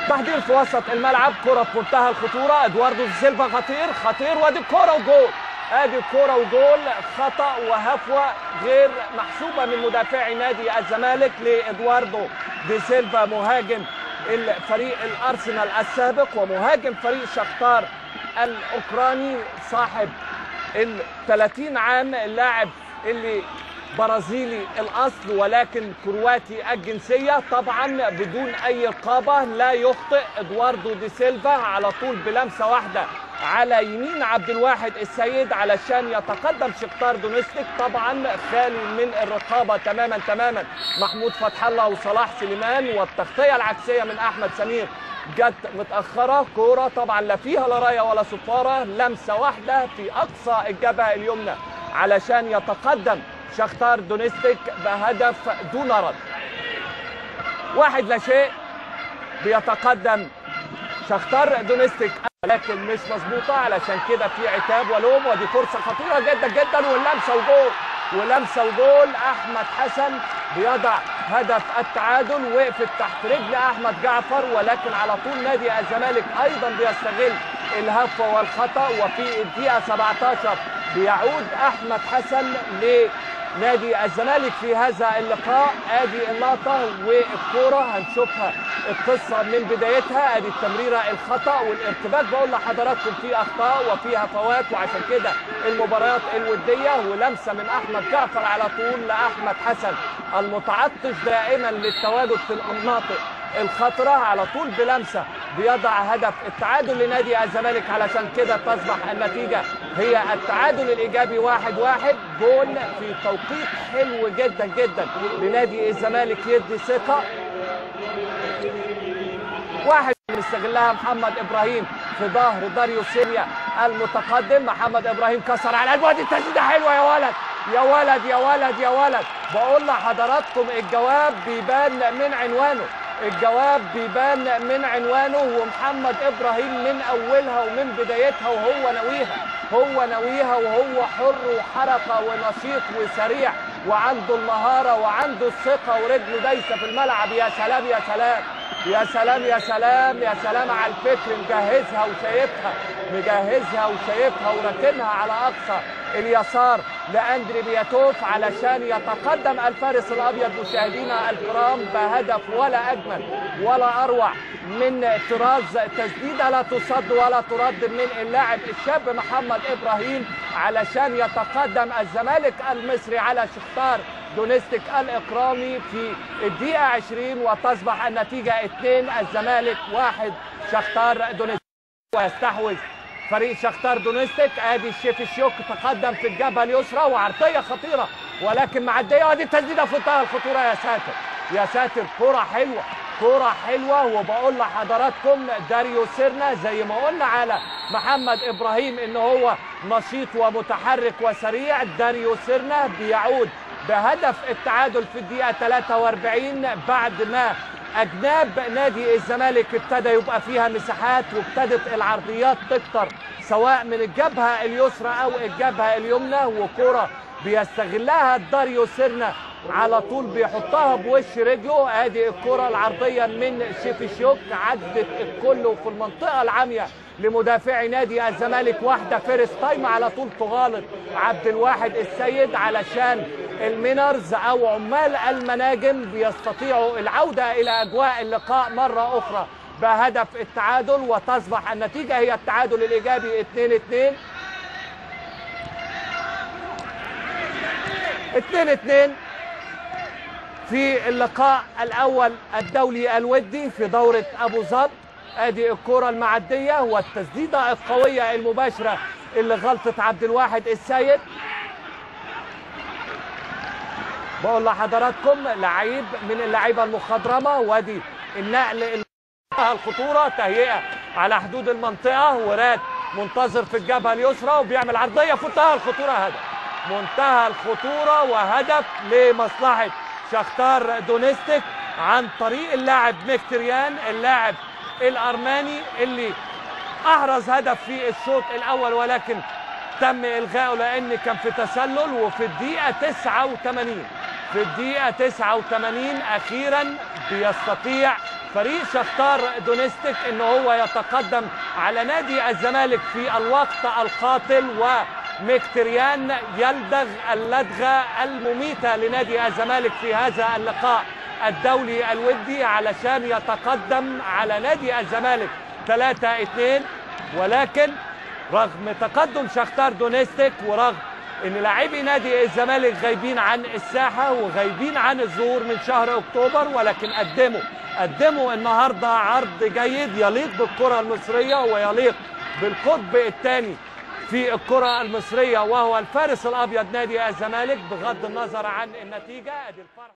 تحضير في وسط الملعب، كرة في منتهى الخطورة، ادواردو سيلفا خطير خطير، وادي الكرة وجول، ادي الكرة وجول. خطأ وهفوة غير محسوبة من مدافعي نادي الزمالك لادواردو دي سيلفا مهاجم الفريق الارسنال السابق ومهاجم فريق شختار الاوكراني صاحب ال 30 عام، اللاعب اللي برازيلي الاصل ولكن كرواتي الجنسية، طبعا بدون اي رقابه لا يخطئ ادواردو دي سيلفا، على طول بلمسه واحدة على يمين عبد الواحد السيد علشان يتقدم شختار دونيتسك، طبعا خالي من الرقابة تماما تماما محمود فتح الله وصلاح سليمان، والتغطيه العكسيه من احمد سمير جت متاخرة، كورة طبعا لا فيها لا رايه ولا صفارة، لمسه واحدة في اقصى الجبهة اليمنى علشان يتقدم شختار دونيتسك بهدف دون رد. 1-0 بيتقدم شختار دونيتسك، لكن مش مظبوطة، علشان كده في عتاب ولوم، ودي فرصة خطيرة جدا جدا، واللمسه وجول، ولمسه وجول. احمد حسن بيضع هدف التعادل، وقفت تحت رجل احمد جعفر، ولكن على طول نادي الزمالك ايضا بيستغل الهفوه والخطا، وفي الدقيقة 17 بيعود احمد حسن لنادي الزمالك في هذا اللقاء. ادي اللقطة والكوره هنشوفها القصة من بدايتها، ادي التمريره الخطا والارتباك، بقول لحضراتكم في اخطاء وفي هفوات، وعشان كده المباريات الودية. ولمسه من احمد جعفر على طول لاحمد حسن المتعطش دائما للتواجد في المناطق الخطرة، على طول بلمسه بيضع هدف التعادل لنادي الزمالك، علشان كده تصبح النتيجة هي التعادل الايجابي 1-1. جول في توقيت حلو جدا جدا لنادي الزمالك يدي ثقة. واحد استغلها محمد ابراهيم في ظهر داريو سيريا المتقدم، محمد ابراهيم كسر على الواد، التسديده حلوة يا ولد يا ولد يا ولد يا ولد. بقول لحضراتكم الجواب بيبان من عنوانه، الجواب بيبان من عنوانه، ومحمد ابراهيم من اولها ومن بدايتها وهو ناويها، هو ناويها وهو حر وحركه ونشيط وسريع وعنده المهارة وعنده الثقة ورجله دايسه في الملعب. يا سلام يا سلام يا سلام يا سلام يا سلام على الفكر، مجهزها وشايفها، مجهزها وشايفها وراكنها على اقصى اليسار لاندري بياتوف علشان يتقدم الفارس الابيض مشاهدينا الكرام بهدف ولا اجمل ولا اروع من طراز تسديده لا تصد ولا ترد من اللاعب الشاب محمد ابراهيم علشان يتقدم الزمالك المصري على شختار دونيتسك الاكرامي في الدقيقة 20، وتصبح النتيجة 2 الزمالك 1 شختار دونيتسك. ويستحوذ فريق شختار دونيتسك، ادي شيفشوك تقدم في الجبهة اليسرى وعرضيه خطيرة ولكن معدية، وادي التسديده في منتهى الخطورة. يا ساتر يا ساتر، كره حلوة كره حلوة. وبقول لحضراتكم داريو سيرنا زي ما قلنا على محمد ابراهيم ان هو نشيط ومتحرك وسريع، داريو سيرنا بيعود بهدف التعادل في الدقيقة 43 بعد ما اجناب نادي الزمالك ابتدى يبقى فيها مساحات وابتدت العرضيات تكتر سواء من الجبهة اليسرى او الجبهة اليمنى، وكره بيستغلها داريو سيرنا على طول بيحطها بوش رجله. ادي الكره العرضية من شيفشوك عدت الكل وفي المنطقة العامية لمدافعي نادي الزمالك، واحدة first time على طول تغالط عبد الواحد السيد علشان ال miners او عمال المناجم بيستطيعوا العودة الى اجواء اللقاء مرة اخرى بهدف التعادل، وتصبح النتيجة هي التعادل الايجابي 2-2. 2-2 في اللقاء الاول الدولي الودي في دوره ابو ظبي. ادي الكره المعدية والتسديده القوية المباشرة اللي غلطت عبد الواحد السيد. بقول لحضراتكم لعيب من اللعيبة المخضرمه، وادي النقل الخطورة، تهيئة على حدود المنطقة، وراد منتظر في الجبهة اليسرى وبيعمل عرضية في منتهى الخطورة، هدف منتهى الخطورة وهدف لمصلحة شختار دونيتسك عن طريق اللاعب ميكتريان اللاعب الارماني اللي احرز هدف في الشوط الاول ولكن تم الغائه لان كان في تسلل. وفي الدقيقة 89، في الدقيقة 89 اخيرا بيستطيع فريق شختار دونيستك ان هو يتقدم على نادي الزمالك في الوقت القاتل، وميكتريان يلدغ اللدغة المميتة لنادي الزمالك في هذا اللقاء الدولي الودي علشان يتقدم على نادي الزمالك 3-2. ولكن رغم تقدم شختار دونيستك ورغم ان لاعبي نادي الزمالك غايبين عن الساحة وغايبين عن الظهور من شهر اكتوبر، ولكن قدموا النهارده عرض جيد يليق بالكرة المصرية ويليق بالقطب الثاني في الكره المصرية وهو الفارس الابيض نادي الزمالك، بغض النظر عن النتيجة. ادي الفرح.